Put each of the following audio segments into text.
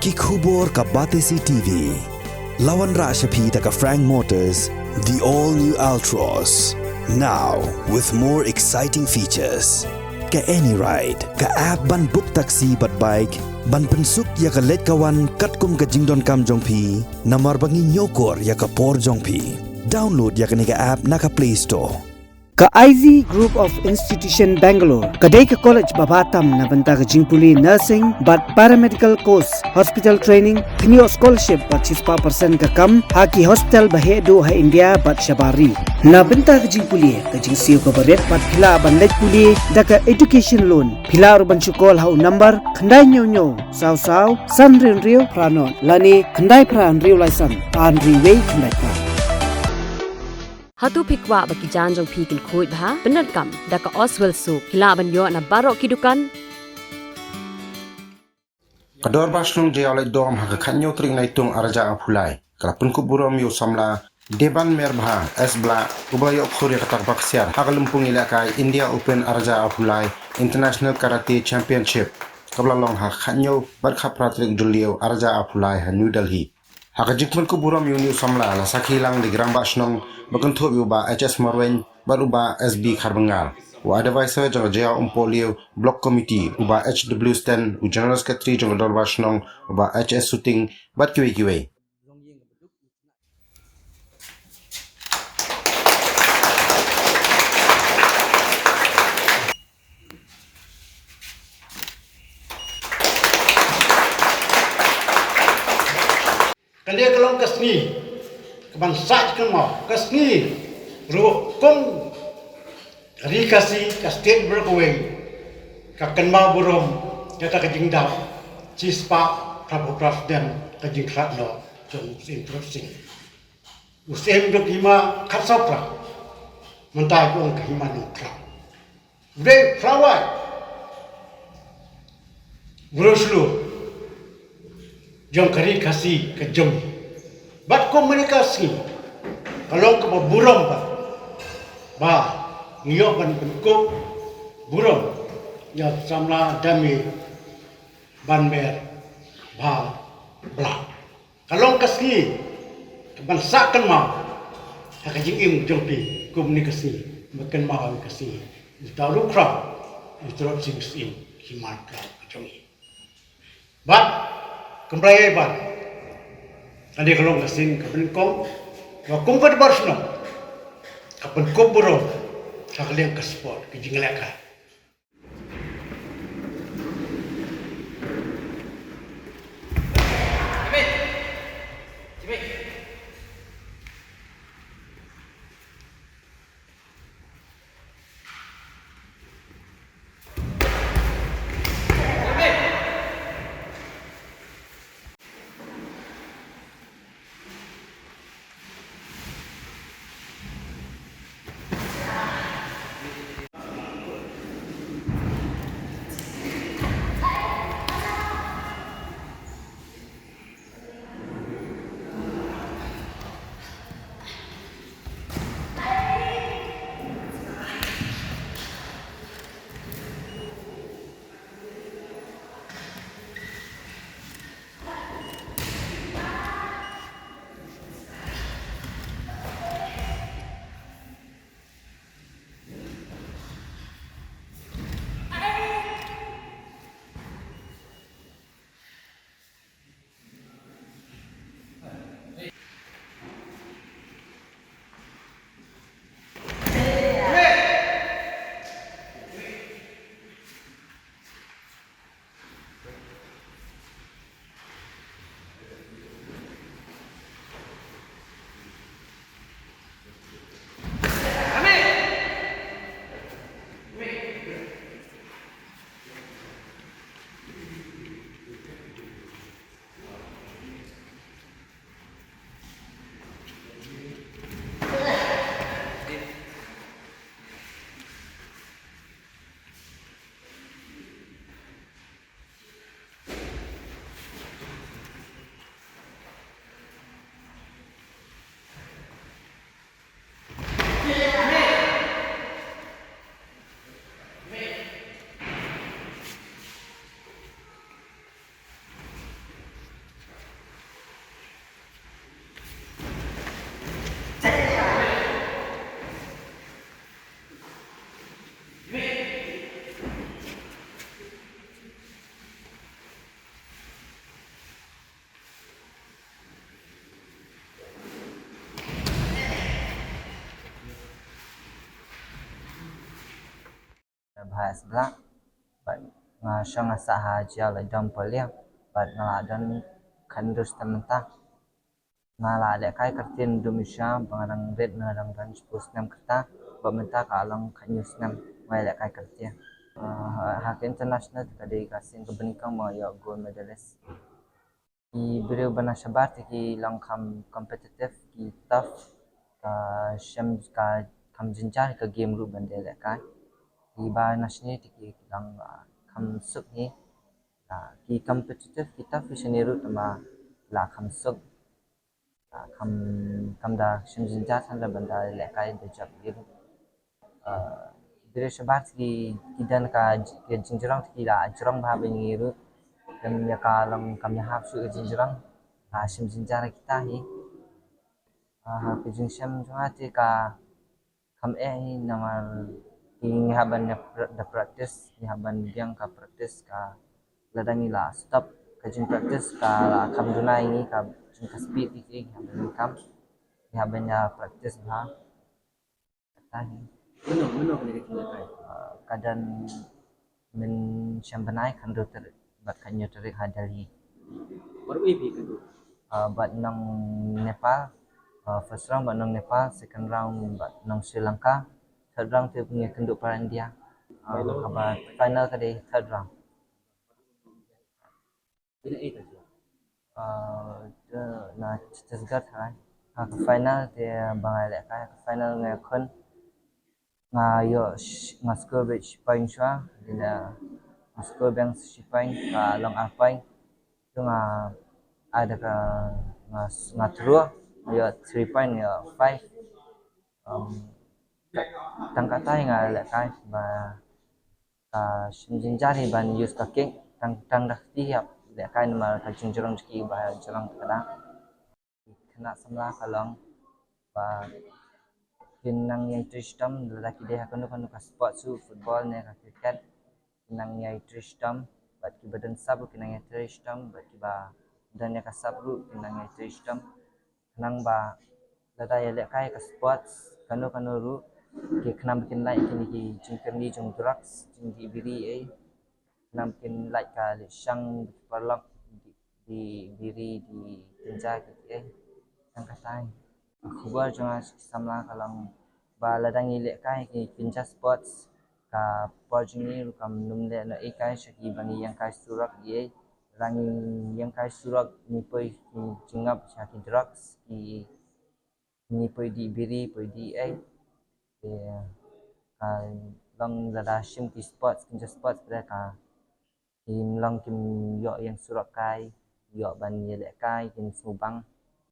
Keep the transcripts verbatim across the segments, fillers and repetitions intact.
Ki khubor ka Batesi T V. La wanrah sha phi da ka Frank Motors, the all new Altroz. Now with more exciting features. Ka AnyRide, ka app ban book taxi bad bike, ban pynsuk ïa ka leit ka wan katkum ka jingdonkam jong phi, namar ba ngi ñiewkor ïa ka por jong phi. Download ïa kane ka app na ka Play Store. Ka I Z Group of Institution Bangalore ka dei ka college ba bha tam na bynta ka jingpule nursing bad paramedical course, hospital training, kynnoh scholarship bad shispah percent ka kam ha ki hospital ba heh duh ha India bad shabar ri. Na bynta ka jingpule, ka jingsiew kaba rit bad phi lah ban leit pule da ka education loan. Phi lah ruh ban shu call ha u number khyndai hynñiew hynñiew saw saw san hynriew hynriew phra nod lane khyndai phra hynriew lai san ar hynriew wei khyndai phra. Hato phi kwah ba ki jaiñ jong phi kin khuid bha? Pyndonkam da ka Oswell Soap. Phi lah ban ïoh na baroh ki dukan. Ka Dorbar Shnong Jaiaw Laitdom ha ka khathynñiew tarik Naitung arhajar arphew lai ka la pynkup burom ïa u samla Deban Merbha S Blah, uba la ïoh khur ïa ka takba ksiar ha ka lympung ïalehkai India Open arhajar arphew lai International Karate Championship, kaba la long ha ka khathynñiew bad khatphra tarik Jylliew arhajar arphew lai ha New Delhi. Ha ka jingpynkup burom ïa une u samla, la sakhi lang da ki rangbah shnong ba kynthup ïa u Bah H S Marwein bad u Bah S B Kharbyngal, u advisor jong ka Jaiaw Umpohliew Block Committee u Bah H W Sten, u General Secretary jong ka Dorbar Shnong u Bah H S Suting bad kiwei kiwei. Kane ka long ka sngi kaban sah kynmaw, ka sngi ruh kum ka Ri Khasi, ka state baroh kawei ka kynmaw burom ïa kata ka jingdap shispah phra phew phra snem ka jingkhlad noh jong u Syiem Tirot Sing. U Syiem jong ka hima khatsaw phra, mynta ki ong ka hima Nongkhlaw. U dei u phrawai, u riewshlur jong ka Ri Khasi ka jong ngi. Bad kum kane ka sngi ka long kaba burom bha ba ngi ïoh ban pynkup burom ïa u samla Dame Banmer Bha Blah. Ka long ka sngi kaban sah kynmaw ha ka jingim jong phi kum kane ka sngi, ba kynmaw ha kane ka sngi uta u khraw u Tirot Sing Syiem, hima Nongkhlaw ka jong ngi. Bad kumba la ïa ban, kane ka long ka sien kaba nyngkong ba kum ka Dorbar Shnong ka pynkup burom ha ka liang ka sport, ka jingïalehkai. Bad nga shong nga sah ha jia la dom poli bad nga la don khyndai snem mynta. Nga la lehkai kyrteng dum sha ba nga dang rit nga dang don shiphew snem kyrta bad mynta ka long khyndai snem nga lehkai kyrteng. Ha ka international ka dei ka sien ka banyngkong ba nga ïoh gold medalist. Ki briew ba na shabar te ki long kham competitive, ki tough, ka shem ka kham jynjar ka game ruh ban dei lehkai. Ki ba na shane te ki long kham suk hi. Ki competitive, ki tough ki shane ruh tangba la kham suk. Kham kham da shem jynjar than da ban da lehkai da jop ki ruh. Ki briew shabar ki ki don ka jingjrong te ki la jrong bha ba ngi ruh. Kam ïa ka long kam ïa hap shuh ka jingjrong. Ka shem jynjar kita hi. Ha ka jingshem jong nga te ka kham eh hi namar ki ngi hap ban da practice, ngi hap ban biang ka practice ka lada ngi la stop ka jing practice ka la kham duna ïa ngi ka jing ka speed ki ngi hap ban kam ngi hap ban ïa practice bha. Kata hi. Mano mano ka dei ka jingïalehkai? Ka don mynshem bnai khyndai tarik bad khyndai tarik ha Delhi. Baroh i phi kynduh? Bad nong Nepal. First round bad nong Nepal, second round bad nong Sri Lanka, third round te ngi kynduh para India. Kaba final ka dei third round. Ina ita jia? Na Chhattisgarh ha ka final te ba nga lehkai ha ka final nga khun nga ïoh nga score beit shi point shuwa, dina nga score biang shi point ka long ar point. Tu nga ada ka nga nga throw nga ïoh three point nga ïoh five. Tang kata hi nga lehkai ba ka shem jynjar hi ban use ka kick tang tang da kti ïa lehkai namar ka jingjrong jong ki ba jrong ka da. Khynnah samla ka long ba kin nang ïai trei shitom lada ki dei ha kano kano ka sport, shu football ne ka cricket, kin nang ïai trei shitom bad kiba don sap ruh kin nang ïai trei shitom bad kiba don ïa ka sap ruh kin nang ïai trei shitom. Khnang ba lada ïalehkai ka sports kano kano ruh ki khnang ba kin lait kine ki jingkyrni jong drugs, jingdih biri ei. Khnang ba kin lait ka leit shang ki paralok, dih biri, dih kynja ki ei. Tang katai. Ka khubor jong nga sha ki samla ka long ba lada ngi lehkai ki kynja sports, ka por jong ngi ruh kam nym leh noh ei kai sha kiba ngi ïeng kai surok ei. Lada ngi ïeng kai surok ngi poi ki jingngap sha ki drugs, ki ngi poi dih biri, poi dih ei. Te ka long lada shim ki sports, kynja sports te ka kim long kim ïoh ïeng surok kai, ïoh ban ïalehkai, kim sngewbang.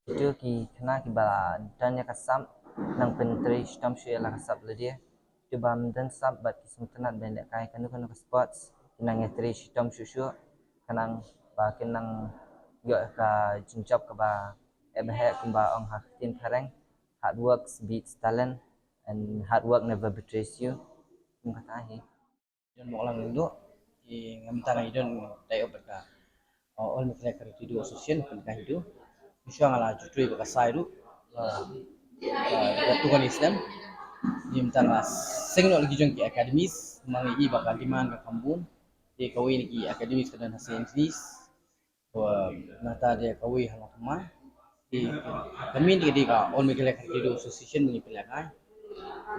Kito ki khynnah kiba la don ïa ka sap nang pyntrei shitom shuh ïa la ka sap lade. Kito bym don sap bad ki sngewtynnat ban lehkai kano kano ka sports, ki nang ïatrei shitom shuh shuh khnang ba kin nang ïoh ka jingjop kaba eh ba heh kumba ong ha ka ktien phareng, hard work beats talent and hard work never betrays you. Kum kata hi. Don Mawklang Lyngdoh, ki ngam tang i don dei op ka All Meghalaya Karate Do Association, pynka hi do. Shuwa nga la ju trei ba ka sai ruh, ka tu kan islam. Ngam tang la seng no lagi jong ki academies, mang i ba ka demand ka kambun. Te kawei na ki academies ka don ha Saint Louis. Nangta de kawei ha Longkmai. Te ka min de ka All Meghalaya Karate Do Association ngi pynlehkai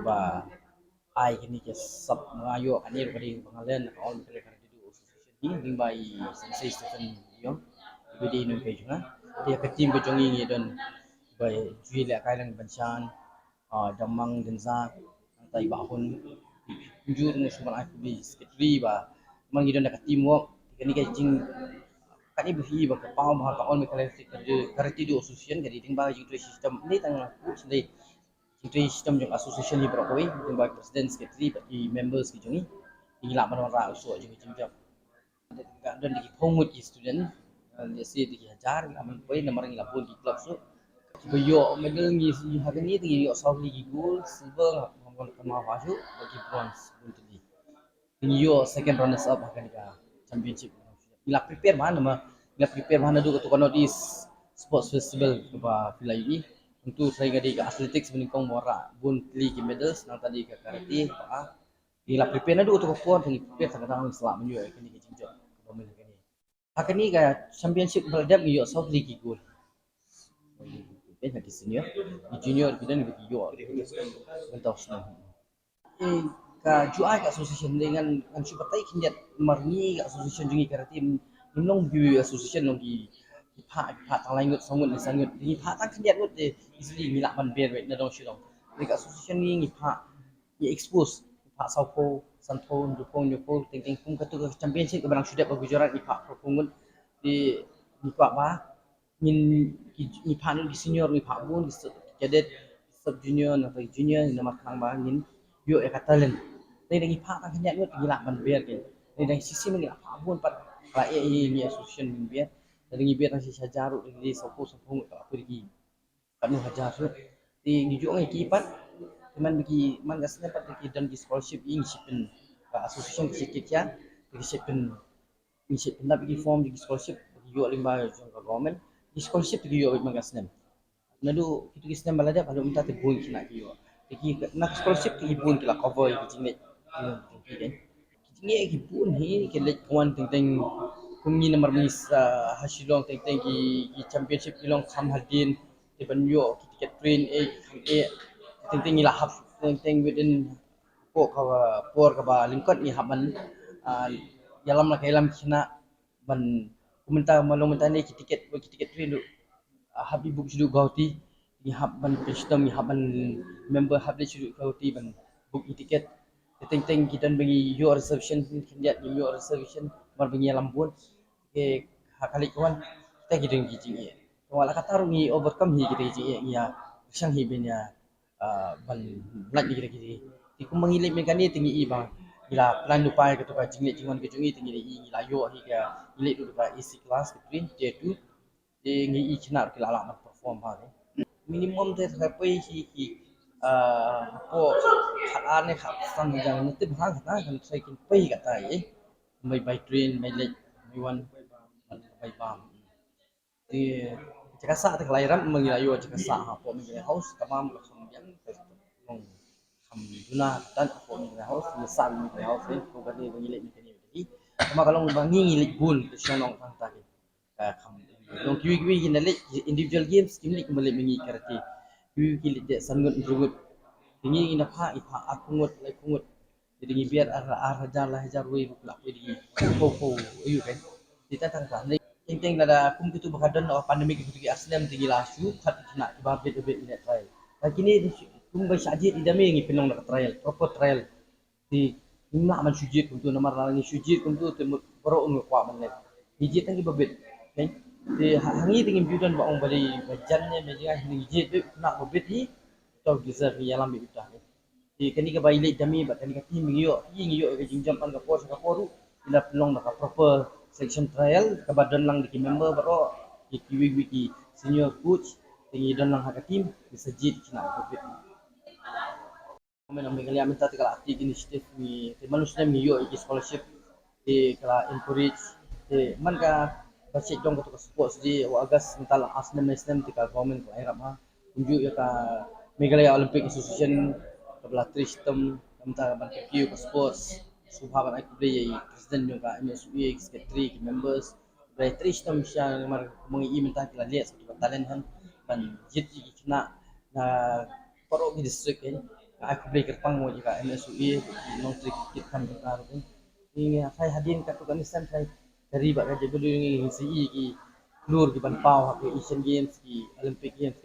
ba ai kine ki sap, nga ïoh kane ruh ka dei ba nga len ka All Meghalaya Karate Do Association hi lyngba i Sensei Stephen Ïong, iba dei nonghikai jong nga. Te ka team ka jong ngi ngi don ba ju lehkai lang ban shan, Dongmang Denzak, nangta i Bah Hun, kumjuh ruh nga shu ban ai khublei secretary ba man ngi don da ka teamwork. Kane ka jing kane ba hi ba ka paw ba ka All Meghalaya Karate Do Association ka dei lyngba ka jingtrei shitom ne tang na ku sendai. Jingtrei shitom jong association hi baroh kawei, lyngba president, secretary bad ki members ki jong ngi. Ngi lah ban wanrah u soh jong ki jingjop. Ka don da ki phew ngut ki student, let's say da ki hajar, ngi lah ban poi namar ngi la bun ki club shuh. Kiba ïoh medal ngi ha kane te ngi ïoh saw tylli ki gold, silver, ha ka ma ha shuh bad ki bronze bun tylli. Ngi ïoh second runners up ha kane ka championship. Ngi la prepare bha namar ngi la prepare bha naduh kato ka North East Sports Festival kaba phi la ïohi. Hangtu trai ka dei ka athletics ba nyngkong ba wanrah bun tylli ki medals, nangta dei ka karate, ba Ngi la prepare naduh kato ka por, ngi prepare tang ka dang sla mynjur kane ka jingjop. Ka ba mynta kane. Ha kane ka championship ba la dep ngi ïoh saw tylli ki goal. Ïa ki senior, ki junior ki don ki ïoh. Mynta snem. Ka ju ai ka association ne ngan ngan shu batai khyndiat namar ngi ka association jong ngi ka team ngi long ki association long ki ki pha ki pha tang lai ngut saw ngut ne san ngut ngi pha tang khyndiat ngut de easily ngi lah ban ber wei na dong shu dong. Ngi ka association ngi ngi pha ngi expose ngi pha saw phew san phew hynriew phew hynñiew phew teng teng kum katu ka championship ka ba dang shu dep ba Gujarat ngi pha phew phew ngut de ngi kwah ba ngin ki ngi pha ngut ki senior ngi pha bun ki sub cadet sub junior na junior namar khnang ba ngin ïoh ïa ka talent. Te dang ngi pha tang khyndiat ngut ngi lah ban ber ke. Te dang sisi ngi lah pha bun pat ka la ïa ngi association ngi ber. Te dang ngi ber tang sisi hajar ruh ngi saw phew saw phew ngut ka la pur ki. Katno hajar ruh. Te ngi ju ong ïa ki pat. Te man ki man ka snem pat ki don ki scholarship ïa ngi shipin ka association ki shipin ki shipin ngi shipin dap ki form ki scholarship ki ïoh lyngba jong ka government. Ki scholarship ki ïoh man ka snem. Naduh kitu ki snem ba la dep haduh mynta te bun ki na ki ïoh. Te ki na ki scholarship ki bun ki la cover ki jingeh. Ki jingeh ki bun hi ki leit wan teng teng kum ngi namar ngi ha Shillong teng teng ki championship ki long kham hadien te ban ïoh ki ticket train eh kham eh teng teng ngi la hap teng teng within hapoh ka por kaba lyngkot ngi hap ban ïalam la ka ïalam ki khynnah ban kum mynta ma long mynta ne ki ticket ki ticket train ruh hap i book shuh Guwahati ngi hap ban pyn shitom ngi hap ban member hap leit shuh Guwahati ban book i ticket. Teng teng ki don ba ngi ïoh reservation khyndiat ngi ïoh reservation mar ba ngi ïalam bun ke ha ka leit ka wan kita ki don ki jingeh. Te wat la katta ruh ngi overcome hi kita ki jingeh ngi ïa shang hi ban ïa ban lait ngi kita ki jingeh. Te kumba ngi leit mynta kane te ngi i ba ngi la plan lypa ïa kato ka jingleit jingwan ka jong ngi te ngi la i ngi la ïoh hi ka ngi leit ruh ka A C class ka train tier two. Te ngi i khynnah ruh ki la lah ban perform bha. Minimum te try poi hi ki hapoh khat ar ne khat san hajar ne te bha kata kan try kin poi kata eh. Bai bai train bai leit bai wan bai bam. Te jaka sah te ka la ïarap ma ngi la ïoh jaka sah hapoh Meghalaya House ka bam ka kham biang ka long kham duna tan hapoh Meghalaya House ngi sah Meghalaya House eh ko ka dei ba ngi leit Meghalaya House. Te ma ka long ba ngi ngi leit bun te shong nong tang ta ki ka kham long kiwi kiwi ki na leit individual games kim leit kim leit ma ngi karate kiwi ki leit de san ngut hynriew ngut. Te ngi ngi na pha i pha ar phew ngut lai phew ngut. Te dang ngi biar ar ar hajar lai hajar wei ruh la poi dang ngi phew phew ayu kan. Te ta tang ta ne teng teng lada kum kitu ba ka don pandemic kitu ki ar snem te ngi la shu khat ki khynnah kiba bit bit ngi leh trial. Te kine kum ba shah jied i da me ngi pynlong da ka trial proper trial. Te ngim lah ban shu jied kumtu namar lada ngi shu jied kumtu te mut baroh ngi kwah ban leh. Ngi jied tang kiba bit. Te ha ngi te ngim ju don ba ong ba dei ba jan ne ba jngai ngi jied bit khynnah ba bit hi. To deserve ngi ïalam bit uta. Te kane kaba i leit da me bad kane ka team ngi ïoh, ngi ïoh ka jingjop man ka por sha ka por ruh. I la pynlong da ka proper selection trial kaba don lang da ki member baroh, ki kiwi kiwi ki senior coach, te ngi don lang ha ka team, ngi sa jied ki khynnah ka bit. Government of Meghalaya mynta te ka la take initiative ngi, te man u snem ngi ïoh ïa ki scholarship, te ka la encourage, te man ka ba shet dong kato ka sports day, u August mynta la ar snem lai snem te ka government ka la ïarap ha. Kumjuh ïa ka Meghalaya Olympic Association kaba la trei shitom mynta ban kyrkhu ka sports. Sngewbha ban ai khublei ïa i president jong ka M S O A, ki secretary, ki members. Khublei trei shitom sha namar kumba ngi i mynta ki la leh sa ka talent han ban jied ïa ki khynnah na baroh ki district. Nga ai khublei kyrpang ïa ka M S O A, ki nongtrei cricket kam jong ka ruh. Ngi nga tharai hadien katto katne snem tharai ka ri bad ka jaitbynriew ngi ngi sa i ki klur ki ban paw ha ki Asian Games, ki Olympic Games.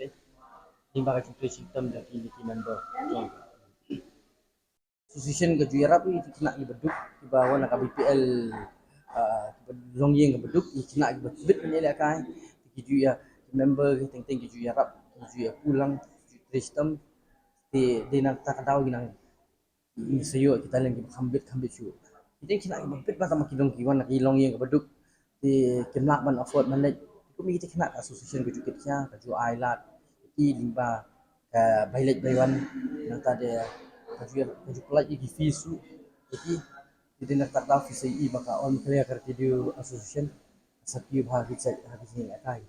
Ngi ba ka jingtrei shitom jong ki member. Association ka ju ïarap ïa ki khynnah kiba duk kiba wan na ka B P L, ah, kiba long ïing kaba duk, ïa ki khynnah kiba bit ne lehkai. Ki ju ïa member ki teng teng ki ju ïarap, ki ju ïa pulang, ki ju trei shitom. Te dei na kata ka daw ngi nang ngi sa ïoh ki talent kiba kham bit kham bit shuh. Ki teng khynnah kiba bit ba tang ma ki dong ki wan na ki long ïing kaba duk. Te kim lah ban afford ban leit. Kum ïa kita khynnah ka association ka ju kit khia ka ju ai lad ïa ki lyngba ka bai leit bai wan. Nangta de ka ju ka ju pynlait ïa ki fees ruh ïa ki. Te dei na kata ka daw phi sa ïohi ba ka All Meghalaya Karate Do Association ka sa kiew bha ha ki jait ha ki jingïalehkai.